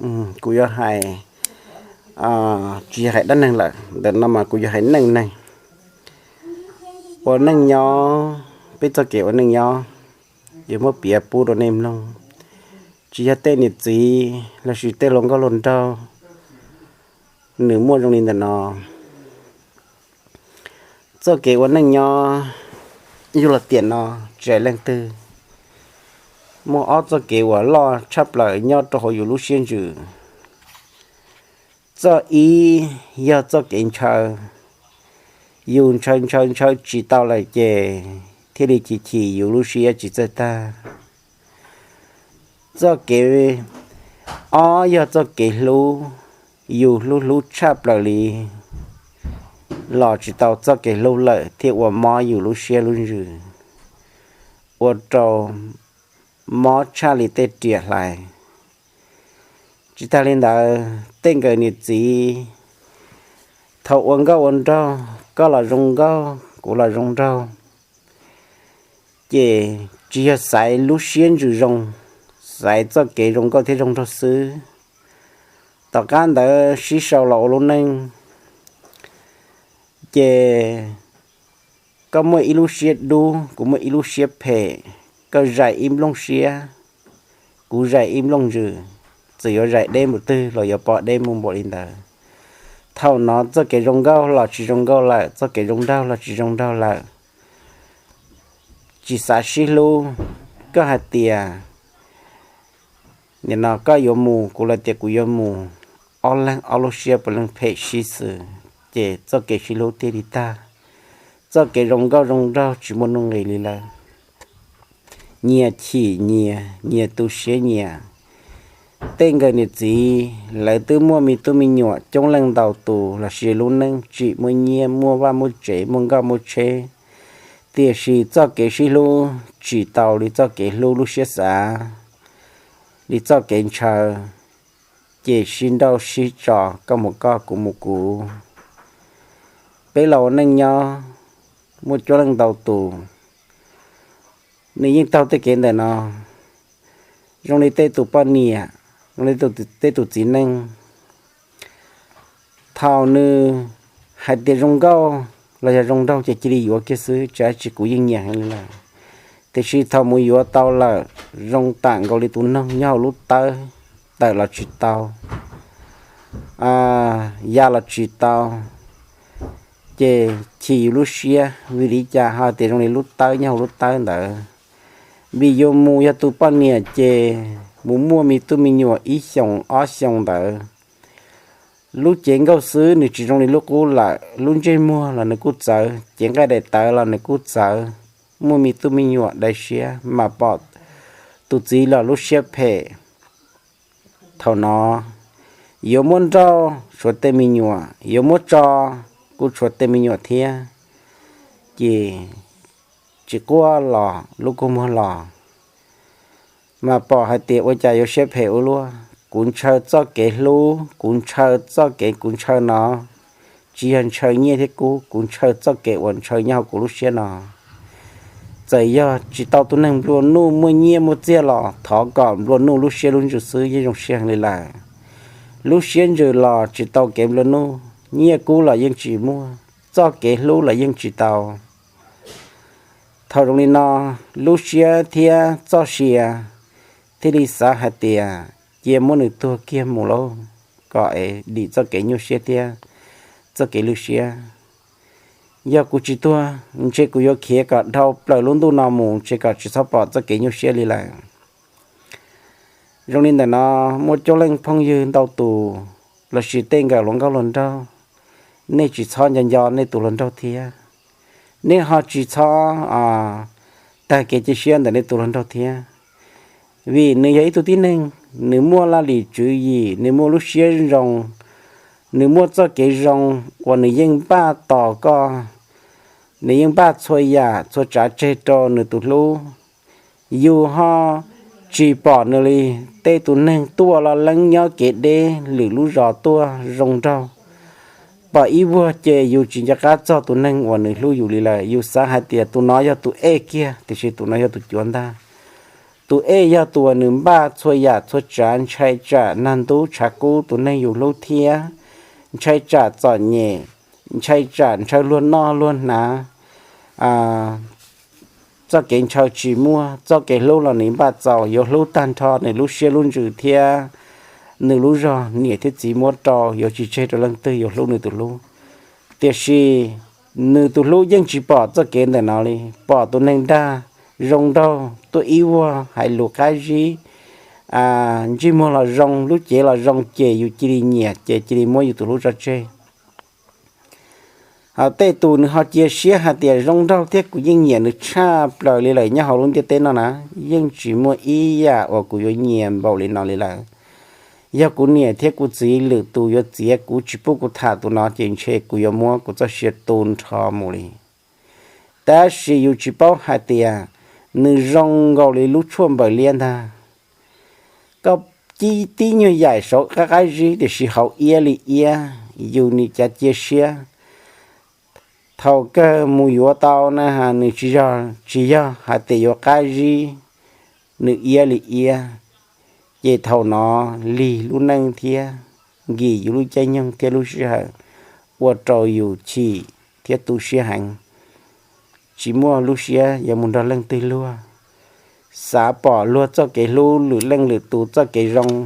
Kuv yuav hais, tsis yog hais dab neeg lawm, ntawm no mas kuv yuav hais neej neeg. Ua neej nyob, peb txoj kev ua neej nyob, yuav muab piav pub rau nej mloog. Tsis yog tej niam txiv lossis tej hluas nkauj hluas nraug nws muaj zoo li ntawm no. Txoj kev ua neej nyob yug los tiam no tsis hais leej twg, muaj ob txoj kev uas loj tshaj plaws nyob rau hauv yus lub siab ntsws. Txoj ib yog txoj kev ntshaw. Yus ntshaw ntshaw ntshaw tsis tau lawm ces thiaj li chim chim yus lub siab tsis txawj tag. Txoj kev ob yog txoj kev hlub. Yus hlub hlub tshaj plaws li los tsis tau txoj kev hlub lawm thiaj ua mob yus lub siab lub ntsws, ua rau mob tshaj li tej riam hlais. Tsis tag li ntawd, tej nkawm niam txiv, thaum ua nkauj ua nraug, koj los zoo nkauj kuv los zoo nraug, ces tsis yog xaiv lub siab ntsws zoo, xaiv txoj kev zoo nkauj thiab zoo nraug xwb. Tom qab ntawd sib sau los ua lub neej, ces koj muaj ib lub siab dub, kuv muaj ib lub siab phem, koj zais ib nplooj siab, kuv zais ib nplooj ntsws, txawm yuav zais deb npaum twg los yuav pom deb mus npaum li ntawd. Thaum no txoj kev zoo nkauj los tsis zoo nkauj lawm, txoj kev zoo nraug los tsis zoo nraug lawm, tsis xav sib hlub. Koj hais tias nim no koj yuav mus, kuv los tias kuv yuav mus, ob leeg ob lub siab puav leej phem sib xws, ces txoj kev sib hlub thiaj li tag. Txoj kev zoo nkauj zoo nraug tsis muaj nuj nqis li lawm. Nyias chim nyias, nyias tu siab nyias. Tej nkawm niam txiv lawv twb muaj me tub me nyuam coob leej ntau tus lossis lub neej tsim muaj nyiaj muaj vaj muaj tsev muaj nkoj muaj tsheb, tiam sis txoj kev sib hlub tsis tau li txoj kev hlub lub siab xav, li txoj kev ntshaw, ces sib nrauj sib tso, koj mus koj kuv mus kuv. Peb los ua neej nyob, muaj coob leej ntau tus, nws yeej taug tej kev ntawm no, zoo li tej tus poj niam, zoo li tej tus txiv neej. Thaum nws hais tias zoo nkauj los yog zoo nraug ces cia li yuav kiag xwb, tsis hais tsis kuv yeej nyiam heev li lawm. Tiam sis thaum mus yuav tau lawm, zoo tam nkaus li tus noog nyob hauv lub tawb, tawm los tsis tau, ya los tsis tau, ces chim yus lub siab. Vim li cas ho tias zoo li lub tawb nyob hauv lub tawb ntawd? Vim yuav mus yog tus poj niam ces mus muaj me tub me nyuam ib xyoos ob xyoos ntawd, lub cev nkauj xwb nws tsis zoo li lub qub lawm, lub ntsej muag los nws kuj txawv, cev nqaij daim tawv los nws kuj txawv, muaj me tub me nyuam daim siab mas pom tus txiv los lub siab phem. Thaum no yuav muab nrauj tshuav tej me nyuam, yuav muab tso kuj tshuav tej me nyuam thiab, ces tsis quaj los lub kua muag los. Mas pom hais tias ua cas yuav siab phem ua luaj. Kuv ntshaw txoj kev hlub, kuv ntshaw txoj kev kuv ntshaw no, tsis yog ntshaw nyiaj thiab kub, kuv ntshaw txoj kev uas ntshaw nyob hauv kuv lub siab no. Txawm yog tsis tau tus neeg nplua nuj muaj nyiaj muaj txiag los thov kom nplua nuj lub siab lub ntsws xwb yeej zoo siab heev li lawm. Lub siab ntsws los tsis tau kev nplua nuj, nyiaj kub los yeej tsis muaj, txoj kev hlub los yeej tsis tau. Thaum zoo li no, lub siab thiab txoj sia thiaj li xav hais tias cia muab nws tuag kiag mus lauj, kom es dim txoj kev nyuaj siab thiab txoj kev lwj siab. Yog kuv tsis tuag ntshe kuv yuav khiav kom dhau plaws lub ntuj no mus, ntshe kom tsis txhob pom txoj kev nyuaj siab li lawm. Zoo li ntawm no, muaj coob leej phooj ywg ntau tus lossis tej nkawm hluas nkauj hluas nraug, nej tsis txhob nco nco nej tus hluas nraug thiab. Nej ho tsis txhob tag kev cia siab ntawm nej tus hluas nraug thiab, vim nws yog ib tug tib neeg, nws muaj laj lim tswv yim, nws muaj lub siab zoo, nws muaj txoj kev zoo uas nws yeej npaj tos koj, nws yeej npaj txhua yam txhua tsav tseg rau nws tus hlub. Yus ho tsis pom nws li. Tej tus neeg tuaj los leej nyob kev deb lwm lub zos tuaj zoo nraug, pom ib vuag ces yus tsis nco qab txog tus neeg uas nws hlub yus li lawm. Yus xav hais tias tus no yog tus ej kiag, tiam sis tus no yog tus cuav ntag. Tus ej yog tus uas nws npaj txhua yam txhua tsav, ntshai tsam nag ntub tshav kub tus neeg yus hlub thiab, ntshai tsam txom nyem, ntshai tsam ntshaw luag noj luag hnav, txoj kev ntshaw tsis muaj, txoj kev hlub los nws npaj txaus, yuav hlub tag nrho nws lub siab lub ntsws thiab nws lub zog, niam thiab txiv muab rau, yuav tsis tseg rau leej twg, yuav hlub nws tus hlub. Tiam sis nws tus hlub yeej tsis pom txoj kev ntawm no li, pom tus neeg dag zoo nraug tuaj ib vuag hais lus qab zib, ntsej muag los zoo, lub cev los zoo, ces yus cia li nyiam, ces cia li muab yus tus hlub tso tseg. Ho tej tus nws ho cia siab hais tias zoo nraug thiab kuv yeej nyiam nws tshaj plaws li lawm nyob hauv lub ntiaj teb no na, yeej tsis muaj ib yam uas kuv yuav nyiam npaum li no li lawm. Yog kuv niam thiab kuv txiv lwm tus yuav txiav kuv tsis pub kuv tham tus no ces ntshe kuv yuav muab kuv txoj sia tu nrho mus li. Tab sis yus tsis paub hais tias nws zoo nkaus li lub tshuaj npaws liab ntag. Koj tib nyuag yaim saum qab qab zib tiam sis hauv iab li iab, yus nim cav cia siab. Thaum kawg mus yuav tau na, nws tsis yog, tsis yog hais tias yuav qab zib, nws iab li iab, ces thaum no lig lub neej thiab nkim yus lub caij nyoog thiab lub sij hawm, ua rau yus chim thiab tu siab heev, tsis muaj lub siab yuav mus nrog leej twg luag. Xav pom luag txoj kev hlub, lwm leej lwm tus txoj kev zoo,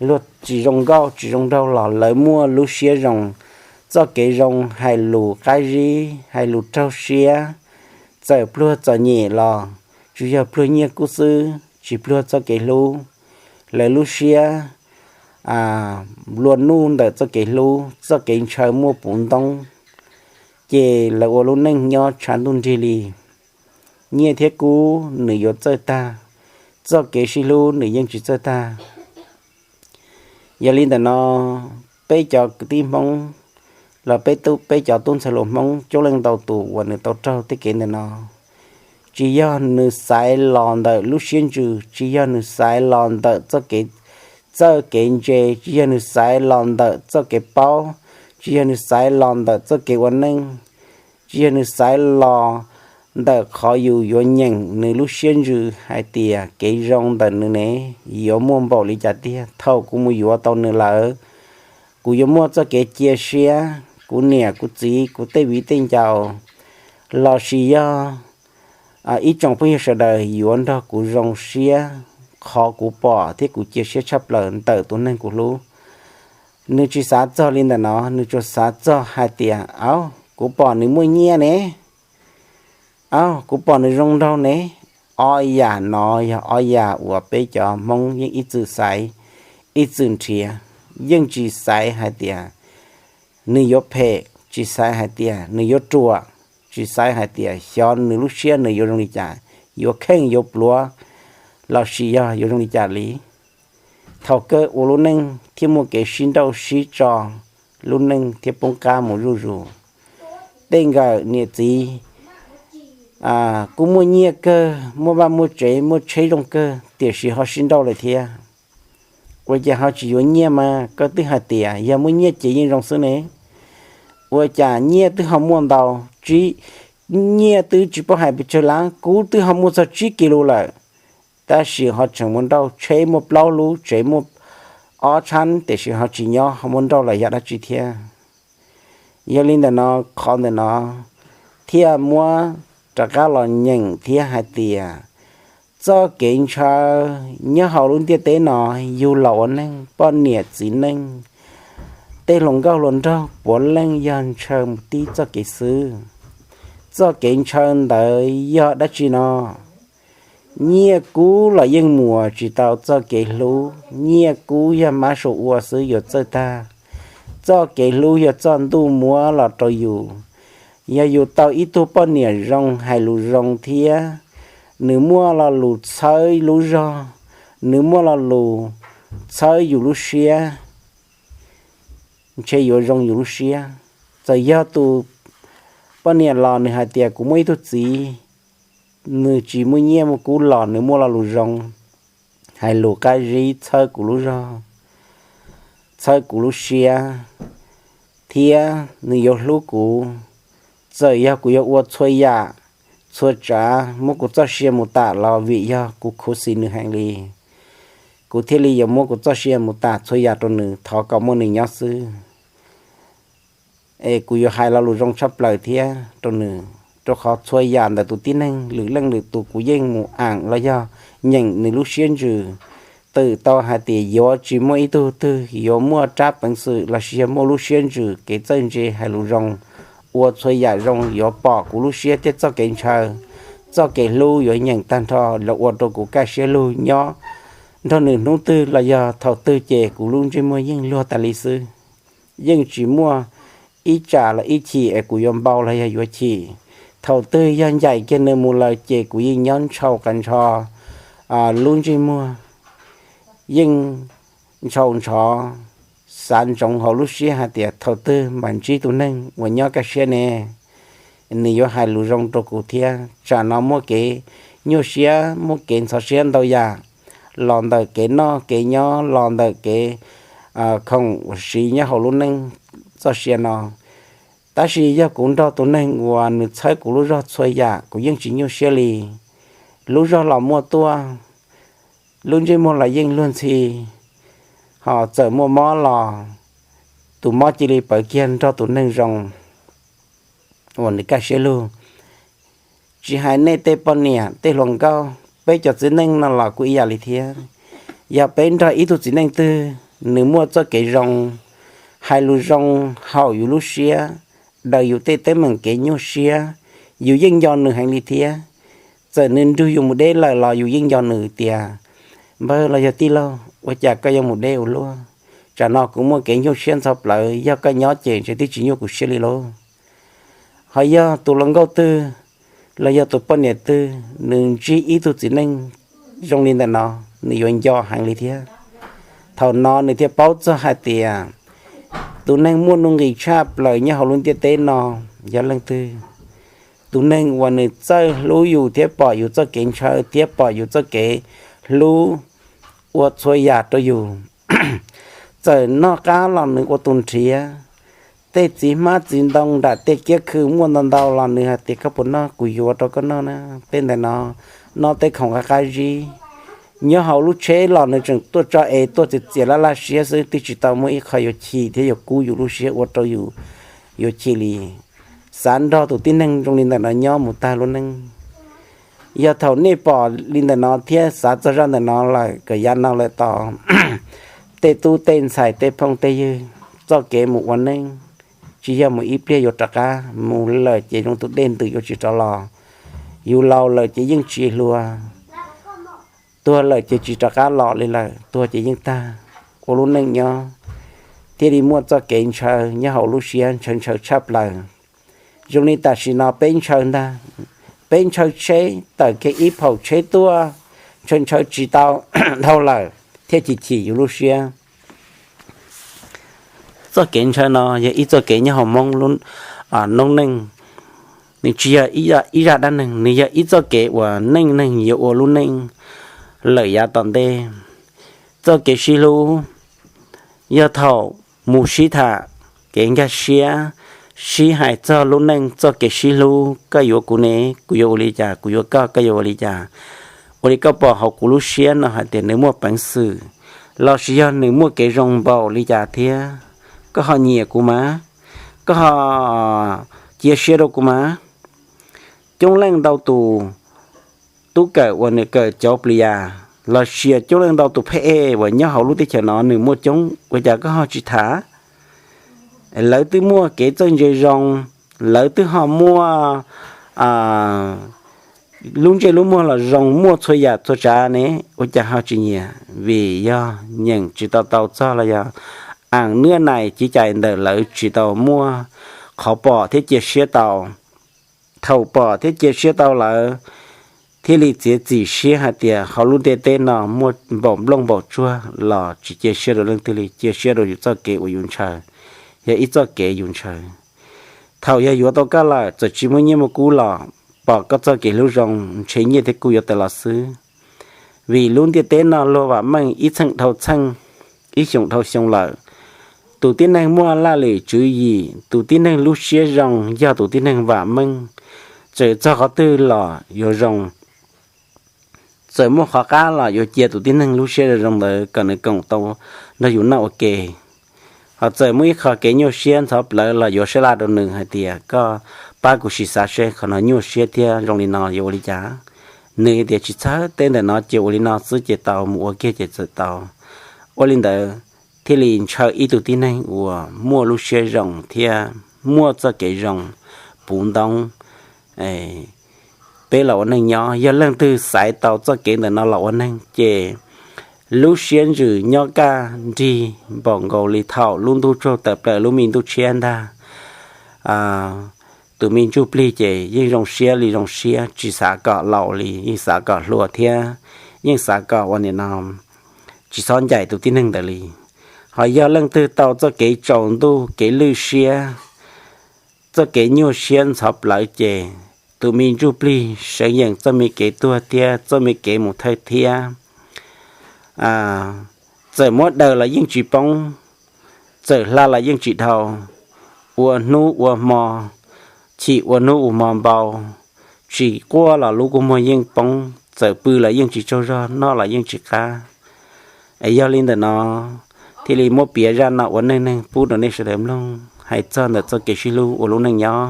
luag tsis zoo nkauj tsis zoo nraug los lawv muaj lub siab zoo, txoj kev zoo, hais lus qab zib, hais lus raug siab, txawm pluag txom nyem los tsuas yog pluag nyiaj kub xwb, tsis pluag txoj kev hlub. Lawv lub siab luag nuj ntawm txoj kev hlub, txoj kev ntshaw muaj puv ntoob, ces lawv ua lub neej nyob tshav ntuj nrig li. Nyiaj thiab kub nws yuav txawj tag, txoj kev sib hlub nws yeej tsis txawj tag. Yog li ntawm no, peb cov kwv tij Hmoob los peb tub, peb cov tub ntxhais hluas Hmoob coob leej ntau tus uas nws tau raug tej kev ntawm no, tsis yog nws xaiv los ntawm lub siab ntsws, tsis yog nws xaiv los ntawm txoj kev, txawj kev ntse, tsis yog nws xaiv los ntawm txoj kev paub, tsis yog nws xaiv los ntawm txoj kev ua neej, tsis yog nws xaiv los ntawm qhov yus yuav nyeem nws lub siab ntsws hais tias kev zoo ntawm nws ne yuav muaj npaum li cas tiag. Thaum kuv mus yuav tau nws lawm, kuv yuav muaj txoj kev cia siab, kuv niam kuv txiv, kuv tej viv tej ncaus, lossis yog ib tsoom phooj ywg sawv daws yuav nrog kuv zoo siab qhov kuv pom thiab kuv cia siab tshaj plaws ntawm tus neeg kuv hlub. Nws tsis xav txog li ntawm no, nws tsuas xav txog hais tias, au, kuv pom nws muaj nyiaj ne, au, kuv pom nws zoo nraug ne. Ob yam no yog ob yam uas peb cov Hmoob yeej ib txwm xaiv, ib txwm nrhiav, yeej tsis xaiv hais tias nws yuav phem, tsis xaiv hais tias nws yuav ruam, tsis xaiv hais tias xyov nws lub siab nws yuav zoo li cas, yuav kheej yuav pluav lossis yog yuav zoo li cas li. Thaum kawg ua lub neej thiaj muaj kev sib nrauj sib tso, lub neej thiaj poob qab mus zuj zus. Tej nkawm niam txiv kuj muaj nyiaj kawg, muaj vaj muaj tsev, muaj tsheb zoo kawg, tiam sis ho sib nrauj lawm thiab. Ua cas ho tsis yuav nyiaj mas? Koj twb hais tias yog muaj nyiaj ces yeej zoo xwb ne. Ua cas nyiaj twb ho muaj ntau, nyiaj twb tsis paub hais pes tsawg lab, kub twb ho muaj txog tsib kis lus lawm, tab sis ho tseem muaj nrauj, tsheb muaj plaub lub, tsev muaj ob tshab, tiam sis ho tsis nyob, ho muaj nrauj los yog dab tsi thiab? Yog li ntawm no, qhov ntawm no thiaj muab rov qab los nyeem thiab hais tias txoj kev ntshaw nyob hauv lub ntiaj teb no, yug los ua neeg, poj niam txiv neej, tej hluas nkauj hluas nraug puav leej yog ntshaw mus tib txoj kev xwb. Txoj kev ntshaw ntawd yog dab tsi no? Nyiaj kub los yeej muas tsis tau txoj kev hlub, nyiaj kub yog mab sua ua xwb yuav txawj tag. Txoj kev hlub yog txoj ntuj muab los rau yus. Yog yus tau ib tug poj niam zoo, hais lus zoo thiab nws muaj lo lus txhawb lub zog, nws muaj lo lus txhawb yus lub siab, ntshe yuav zoo yus lub siab. Txawm yog tus poj niam los nws hais tias kuv muaj ib tug txiv, nws tsis muaj nyiaj muaj kub los nws muaj lo lus zoo, hais lus qab zib txhawb kuv lub zog, txhawb kuv lub siab, thiab nws yuav hlub kuv. Txawm yog kuv yuav ua txhua yam, txhua tsav, muab kuv txoj sia mus tas los vim yog kuv khuv xim nws heev li. Kuv thiaj li yuav muab kuv txoj sia mus tas txhua yam rau nws, thov kom muaj nws nyob xwb. Es kuv yuav hais lo lus zoo tshaj plaws thiab rau nws, rau qhov txhua yam ntawm tus tib neeg lwm leej lwm tus kuv yeej mus aam los yog nyeem nws lub siab ntsws. Twm tau hais tias yuav tsis muaj ib tug twg yuav muaj rab peev xwm los sis yog muaj lub siab ntsws kev txawj ntse hais lus zoo, ua txhua yam zoo yuav pom kuv lub siab thiab txoj kev ntshaw, txoj kev hlub yuav nyeem tag nrho los ua rau kuv kaj siab lug nyob nrog nws hnub twg los yog thaum twg ces kuv lub ntsej muag yeej luag tas li xwb. Yeej tsis muaj ib tsam los ib chim es kuv yuav npau los yog yuav chim. Thaum twg yog ncaim kiag nws mus lawm ces kuv yeej nyob ntshau qas ntsho lub ntsej muag, yeej ntshau ntshov, xav ntsoov hauv lub siab hais tias thaum twg mam ntsib tus neeg uas nyob kaj siab ne, nws yuav hais lus zoo rau kuv thiab. Tsam no muaj kev nyuaj siab, muaj kev ntxhov siab ntau yam, los ntawm kev noj kev nyob, los ntawm kev khoom uas siv nyob hauv lub neej txoj sia no. Tab sis yog kuv nrog tus neeg uas nws txhawb kuv lub zog txhua yam, kuv yeej tsis nyuaj siab li. Lub zog los muaj tuaj, lub ntsej muag los yeej luag ntxhi, ho txawm muaj mob los tus mob cia li pawv kiag nrog tus neeg zoo uas nws kaj siab lug. Tsis hais nej tej poj niam tej hluas nkauj, peb cov txiv neej no los kuj ib yam li thiab. Yog peb nrog ib tug txiv neej twg, nws muaj txoj kev zoo, hais lus zoo, haum yus lub siab, daws yus tej teeb meem kev nyuaj siab, yus yeej nco nws heev li thiab. Txawm nws nrug yus mus deb lawm los yus yeej nco nws tias, npawg los yog tij laug, ua cas koj yuav mus deb ua luaj? Tsam no kuv muaj kev nyuaj siab ntxhov plawv, yog koj nyob ces ntshe twb tsis nyuaj kuv siab li lauj. Ho yog tus hluas nkauj twg los yog tus poj niam twg nws ntsib ib tug txiv neej zoo li ntawm no, nws yuav nco heev li thiab. Thaum no nws thiaj paub txog hais tias tus neeg muaj nuj nqis tshaj plaws nyob hauv lub ntiaj teb no yog leej twg. Tus neeg uas nws txawj hlub yus thiab pom yus txoj kev ntshaw thiab pom yus txoj kev hlub ua txhua yam rau yus. Txawm noj qab los nws ua tus nrhiav, tej txiv hmab txiv ntoo nram tej kiab khw muaj ntau ntau los nws hais tias koj puas noj, kuv yuav rau koj noj na, tej ntawm no noj tej khoom qab qab zib. Nyob hauv lub tsheb los nws tseem tuaj tso es tuaj txias txias laj laj siab xwb, twb tsis tau muaj ib qho yuav chim thiab yuav kub yus lub siab ua rau yus yuav chim li. Xav nrog tus tib neeg zoo li ntawm no nyob mus tag lub neej. Yog thaum nej pom li ntawm no thiab xav txog zaj ntawm no lawm, kom yav no lawm tos tej tub tej ntxhais tej phooj tej ywg, txoj kev mus ua neej tsis yog mus ib pliag yuav rov qab, mus lawm ces zoo tus dej ntws yuav tsis rov los. Yus laus lawm ces yeej tsis hluas, tuag lawm ces tsis rov qab los li lawm, tuag ces yeej tag. Ua lub neej nyob thiaj li muaj txoj kev ntshaw nyob hauv lub siab, ntshaw ntshaw tshaj plaws. Zoo li tam sim no peb ntshaw ntag, peb ntshaw tsheb, tawm kiag ib phaum tsheb tuaj, ntshaw ntshaw tsis tau dhau lawm thiaj chim chim yus lub siab. Txoj kev ntshaw no yog ib txoj kev nyob hauv Hmoob noob neej, nws tsis yog ib zaj dab neeg, nws yog ib txoj kev uas neej neeg yuav ua lub neej lawm yav tom ntej. Txoj kev sib hlub yog thaum mus sib tham, kev nkag siab, sib hais txog lub neej txoj kev sib hlub, koj yuav kuv ne, kuv yuav ua li cas, kuv yuav koj, koj yuav ua li cas. Ua li koj pom hauv kuv lub siab no hais tias nws muaj peev xwm, lossis yog nws muaj kev zoo npaum li cas thiab, koj ho nyiam kuv mas, koj ho cia siab rau kuv mas. Coob leej ntau tus tub kawm uas nws kawm cov plis yas, lossis coob leej ntau tus phab ej uas nyob hauv lub teb chaws no nws muaj coob, ua cas koj ho tsis tham? Lawv twb muaj kev txawj ntse zoo, lawv twb ho muaj lub ntsej lub muag los zoo, muaj txhua yam txhua tsav ne, ua cas ho tsis nyiam? Vim yog nyeem tsis tau tau txog los yog aam nuab nais civ cais ntawm lawv tsis tau muaj qhov pom thiab cia siab tau. Thaum pom thiab cia siab tau lawm, thiaj li txiav txim siab hais tias hauv lub ntiaj teb no muaj npaum nplooj npaum tsuag los tsis cia siab rau leej twg li, cia siab rau yus txoj kev uas yus ntshaw, yog ib txoj kev yus ntshaw. Thaum yog yuav tau koj lawm, txawm tsis muaj nyiaj muaj kub los pom koj txoj kev hlub zoo, ntshe nyiaj thiab kub yuav tawm los xwb. Vim lub ntiaj teb no luag vam meej ib txheej dhau txheej, ib xyoos dhau xyoo lawm. Tus tib neeg muaj laj lim tswv yim, tus tib neeg lub siab zoo yog tus tib neeg vam meej. txawm txog qhov twg los yuav zoo, txawm muaj qhov qab los yuav cia tus tib neeg lub siab zoo zoo ntawd kom nws koom tau nrog yus noj ua ke. Ho txawm muaj ib qho kev nyuaj siab ntxhov plawv los yuav sab laj rau nws hais tias koj pab kuv sim xav seb qhov no nyuaj siab thiab zoo li no yuav ua li cas. Nws tias tsis txhawb, teb ntawm no ces ua li no xwb ces tau, mus ua kiag ces txawm tau. Ua li ntawd thiaj li ntshaw ib tug tib neeg uas muaj lub siab zoo thiab muaj txoj kev zoo puv ntoob. Peb los ua neej nyob, yog leej twg xaiv tau txoj kev ntawm no los ua neeg ces lub siab ntsws nyob kaj nrig npaum nkaus li thaum lub ntuj tsaug tawm plaws lub me ntuj tshiab ntag. Tus me ntsuj plig ces yeej zoo siab li zoo siab, tsis xav kom laus li, yeej xav kom hluas thiab yeej xav kom ua nim no tsis txhob ncaim tus tib neeg ntawd li. Ho yog leej twg tau txoj kev tsaus ntuj kev lwj siab, txoj kev nyuaj siab ntxhov plawv ces tus me ntsuj plig seev yeem txoj me kev tuag thiab txoj me kev mus thawj thiab. Txawm muab daws los yeej tsis poob, txawm hla los yeej tsis dhau, ua hnub ua hmo, chim ua hnub ua hmo npau, tsis quaj los lub kua muag yeej poob, txawm pw los yeej tsis tsaug zog, noj los yeej tsis qab. Es yog li ntawm no thiaj li muab piav zaj no ua neej neeg pub rau nej sawv daws mloog hais txog ntawm txoj kev sib hlub ua lub neej nyob.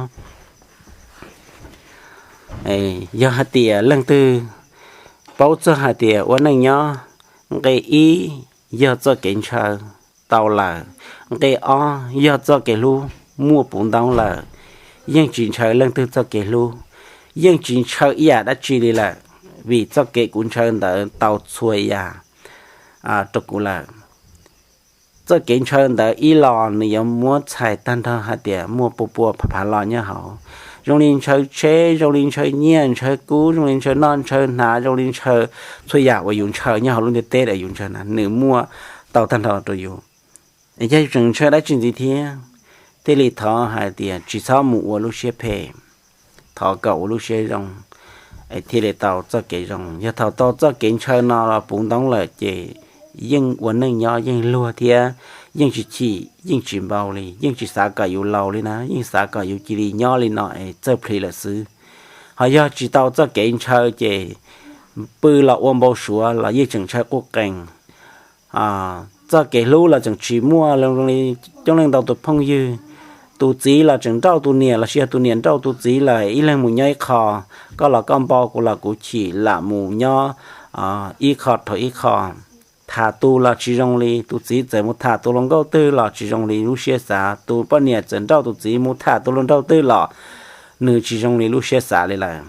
Yog hais tias leej twg paub txog hais tias ua neej nyob, nqe ib yog txoj kev ntshaw tau lawm, nqe ob yog txoj kev hlub muaj puv ntoob lawm, yeej tsis ntshaw leej twg txoj kev hlub, yeej tsis ntshaw ib yam dab tsi li lawm, vim txoj kev kuv ntshaw ntawd tau txhua yam rau kuv lawm. Txoj kev ntshaw ntawd ib los nws yuav muab txhais tag nrho hais tias muaj pua pua phav phav los nyob hauv, zoo li ntshaw tsheb, zoo li ntshaw nyiaj ntshaw kub, zoo li ntshaw noj ntshaw hnav, zoo li ntshaw txhua yam uas yus ntshaw nyob hauv lub ntiaj teb uas yus ntshaw na nws muaj tau tag nrho rau yus. Yog yus tseem ntshaw dab tsi ntxiv thiab, thiaj li thov hais tias tsis txhob mus ua lub siab phem, thov kom ua lub siab zoo, thiaj li tau txoj kev zoo. Yog thaum tau txoj kev ntshaw no los puv ntoob lawm ces yeej ua neej nyob yeej luag thiab yeej tsis chim yeej tsis npau li, yeej tsis xav kom yus laus li na, yeej xav kom yus cia li nyob li no es txawj plhis lawm xwb. Ho yog tsis tau txoj kev ntshaw ces pw los ua npau suav los yeej tseem ntshaw quj qees. Txoj kev hlub los tseem tsis muaj, zoo li coob leej ntau tus phooj ywg, tus txiv los tseem nrauj tus niam los sis yog tus niam nrauj tus txiv lawm ib leeg mus nyob ib qho, koj los koj npau kuv los kuv chim lam mus nyob ib qho dhau ib qho. Tham tus los tsis zoo li, tus txiv txawm mus tham tus hluas nkauj twg los tsis zoo li lub siab xav, tus poj niam txawm nrauj tus txiv mus tham tus hluas nraug twg los nws tsis zoo li lub siab xav li lawm.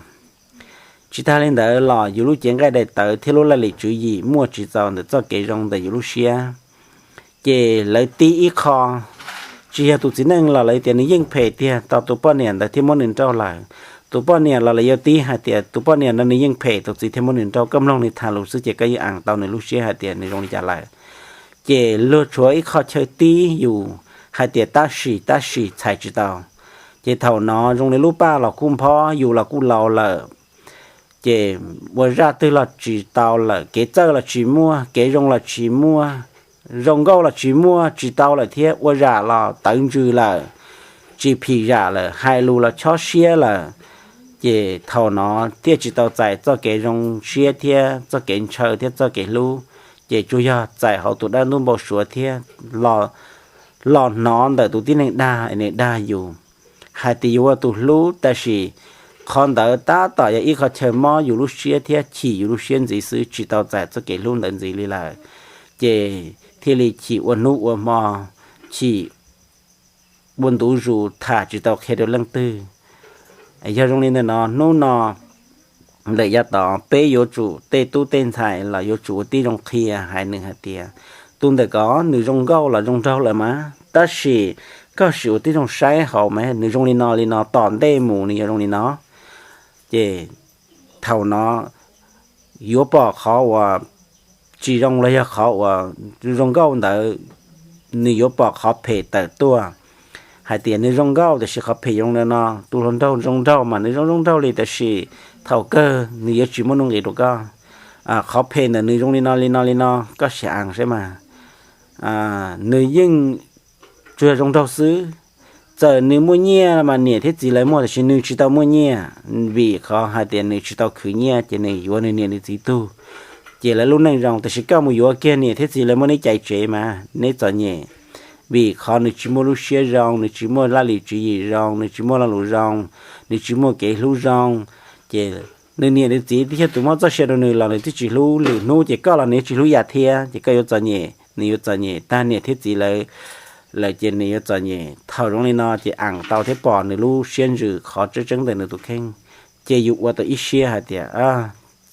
Tsis tag li ntawd los yus lub cev nqaij daim tawv thiab lub laj lim tswv yim muaj tsis txaus ntawm txoj kev zoo ntawm yus lub siab, ces lawv tib ib qho. Tsis yog tus txiv neej los lawv tias nws yeej phem tiag, tau tus poj niam ntawd thiaj muab nws nrauj lawm. Tus poj niam los lawv yuav tib hais tias tus poj niam no nws yeej phem, tus txiv thiaj muab nws nrauj. Koj mloog nws tham lus xwb ces koj yeej aam tau nws lub siab hais tias nws zoo li cas lawm. Ces luag tshuav ib qho chaw tib yus hais tias tab sis tab sis txhais tsis tau. Ces thaum no zoo li lub paj los kuj nphob, yus los kuj laus lawm, ces ua zaj twg los tsis tau lawm, kev txawj los tsis muaj, kev zoo los tsis muaj, zoo nkauj los tsis muaj, tsis tau lawm thiab, ua zam los tawv ntsws lawm, tsis phim zam lawm, hais lus los chob siab lawm. Ces thaum no thiaj tsis tau txais txoj kev zoo siab thiab txoj kev ntshaw thiab txoj kev hlub, ces tsuas yog txais hauv tus dab ntub npau suav thiab los hnov ntawm tus tib neeg dag, nws dag yus hais tias yus ua tus hlub, tab sis qhov ntawd tab tom yog ib qho chaw mob yus lub siab thiab chim yus lub siab ntxiv xwb, tsis tau txais txoj kev hlub ntawd ntxiv li lawm. Ces thiaj li chim ua hnub ua hmo, chim ua ntu zus tham tsis tau qhia rau leej twg. Yog zoo li ntawm no, hnub no ntawm yav tod peb yuav tsum tej tub tej ntxhais los yuav tsum ua tib zoo qhia hais nws hais tias, tus ntawm ko nws zoo nkauj los zoo nraug lawm mas, tab sis koj sim ua tib zoo saib hauv mas nws zoo li no li no, tom ntej mus nws yuav zoo li no. Ces thaum no yuav pom qhov uas tsis zoo los yog qhov uas zoo nkauj ntawd, nws yuav pom qhov phem tawm tuaj. Hais tias nws zoo nkauj tab sis qhov phem zoo li no, tus hluas nraug zoo nraug mas nws zoo zoo nraug li tab sis thaum kawg nws yuav tsis muaj nuj nqis rau koj. Qhov phem ntawm nws zoo li no li no li no, koj sim aam saib mas, nws yeej tsuas yog zoo nraug xwb. Txawm nws muaj nyiaj mas niam thiab txiv lawv muaj, tiam sis nws tsis tau muaj nyiaj, vim qhov hais tias nws tsis tau khwv nyiaj ces nws yuav nws niam nws txiv tug, ces lawv lub neej zoo. Tiam sis koj mus yuav kiag niam thiab txiv lawv muaj neb cai tsev mas neb txom nyem, vim qhov nws tsis muaj lub siab zoo, nws tsis muaj laj lim tswv yim zoo, nws tsis muaj lo lus zoo, nws tsis muaj kev hlub zoo, ces nws niam nws txiv thiaj tus muab txoj sia rau nws los nws twb tsis hlub, lwm hnub ces koj los nws tsis hlub yam thiab, ces koj yuav txom nyem, nws yuav txom nyem, tag niam thiab txiv lawv lawm ces nws yuav txom nyem. Thaum zoo li no ces aam tau thiab pom nws lub siab ntsws qhov tseeb tseeb ntawm nws tus kheej, ces yus ua tau ib siab hais tias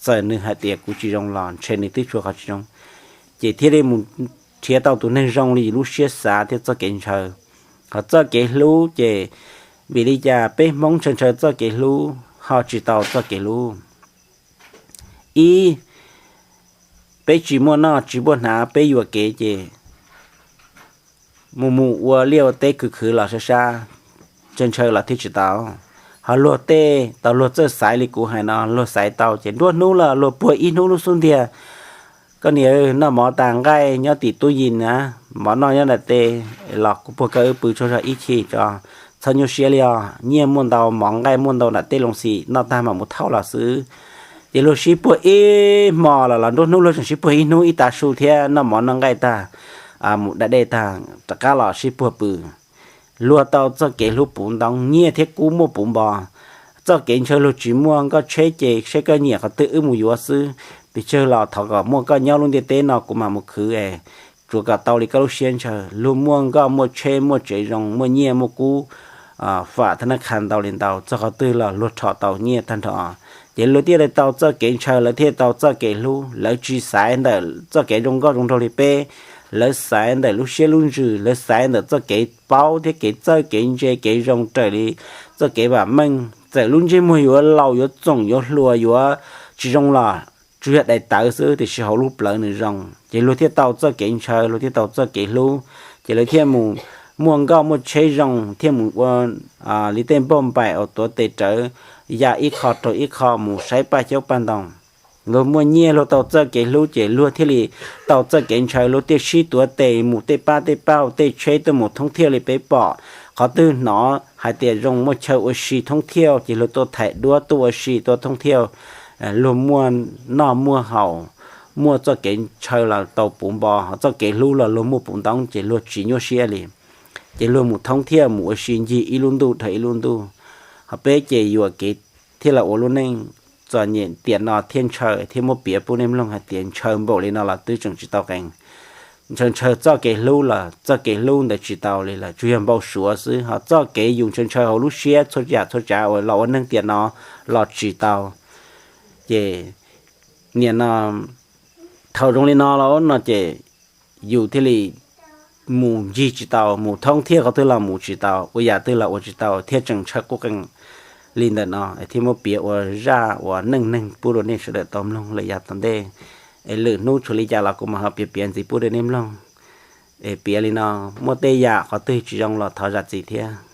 txawm nws hais tias kuv tsis zoo los ntshe nws twb tshuav qhov tsis zoo, ces thiaj li mus nrhiav tau tus neeg zoo li yus lub siab xav thiab txoj kev ntshaw. Ho txoj kev hlub ces vim li cas peb Hmoob ntshaw ntshaw txoj kev hlub ho tsis tau txoj kev hlub? Ib, peb tsis muaj noj tsis muaj hnav, peb yuam kev ces mus mus ua liaj ua teb khwv khwv los sab sab, ntshaw ntshaw los thiaj tsis tau. Ho luag tej tau luag txawj xaiv li kuv hais no, luag xaiv tau ces nruab hnub los luag puag ib hnub lub xub ntiag. Koj niam, noj mov tas nqaij nyob tim tub yim na, mov noj nyob nram tej, los kuv puag koj wb pw tsaug zog ib chim tso, txhob nyuaj siab li os. Nyiaj muaj ntau, mov nqaij muaj ntau nram tej loo xim, noj tag mam mus thauj los xwb. Ces luag sib puag ib hmo los los nruab hnub luag tseem sib puag ib hnub ib tav su thiab, noj mov noj nqaij tag, mus da dej tag rov qab los sib puag pw. Luag tau txoj kev hlub puv ntoob, nyiaj thiab kub muaj puv npo. Txoj kev ntshaw luag tsis muaj, nkoj tsheb ces saib koj nyiam qhov twg wb mus yuav xwb, pes tsawg los thov kom muaj koj nyob lub ntiaj teb no kuv mam mus khwv es tsuav kom tau li koj lub siab ntshaw. Luag muaj nkoj muaj tsheb muaj tsev zoo muaj nyiaj muaj kub, fam thab nab kha ntau li ntau, txog qhov twg los luag rho tau nyiaj tag nrho. Ces luag thiaj li tau txoj kev ntshaw, lawv thiaj tau txoj kev hlub. Lawv tsis xaiv ntawm txoj kev zoo nkauj zoo nraug li peb, lawv xaiv ntawm lub siab lub ntsws, lawv xaiv ntawm txoj kev paub thiab kev txawj kev ntse kev zoo raws li txoj kev vam meej. Txawm lub ntsej muag yuav laus yuav txoom yuav hluas yuav tsis zoo los tsuas yog daim tawv xwb, tiam sis hauv lub plawv nws zoo, ces luag thiaj tau txoj kev ntshaw, luag thiaj tau txoj kev hlub. Ces lawv thiaj mus muaj nkoj muaj tsheb zoo, thiaj mus ua li tej npauj npaim uas tuav tes rawv ya ib qho rau ib qho mus saib paj caub paj ntoo. Luag muaj nyiaj luag tau txoj kev hlub ces luag thiaj li tau txoj kev ntshaw, luag thiaj sib tuav tes mus tej pab tej pauj tej tsheb tuaj mus thoob thiaj li peb pom. Qhov twg hnov hais tias zoo muaj chaw ua si thoob thiaj ces luag tuaj thaij duab tuaj ua si tuaj thoob thiaj. Luag muaj noj muaj haus, muaj txoj kev ntshaw los tau puv npo, ho txoj kev hlub los luag muaj puv ntoob ces luag tsis nyuaj siab li. Ces luag mus thoob thiaj mus ua si ncig ib lub ntuj dhau ib lub ntuj. Ho peb ces yuam kev thiaj los ua lub neej txom nyem tiam no thiaj ntshaw thiab muab piav pub nej mloog hais tias ntshaw npaum li no los twb tseem tsis tau qee. Ntshaw ntshaw txoj kev hlub los txoj kev hlub ntawd tsis tau li lawm, tsuas yog npau suav xwb. Ho txoj kev yus ntshaw ntshaw hauv lub siab txhua yam txhua tsav uas los ua neeg tiam no los tsis tau. Ces nim no thaum zoo li no los no ces yus thiaj li mus ncig tsis tau, mus thoob thiaj qhov twg los mus tsis tau, ua yam twg los ua tsis tau thiaj tseem ntshaw qub qees li ntawm no, thiaj muab piav ua zaj uas neej neeg pub rau nej sawv daws tau mloog lawm yav tom ntej. Es lwm hnub tshuav li cas los kuv mam ho piav piav ntxiv pub rau nej mloog. Es piav li no, muaj tej yam qhov twg tsis zoo los thov zam txim thiab.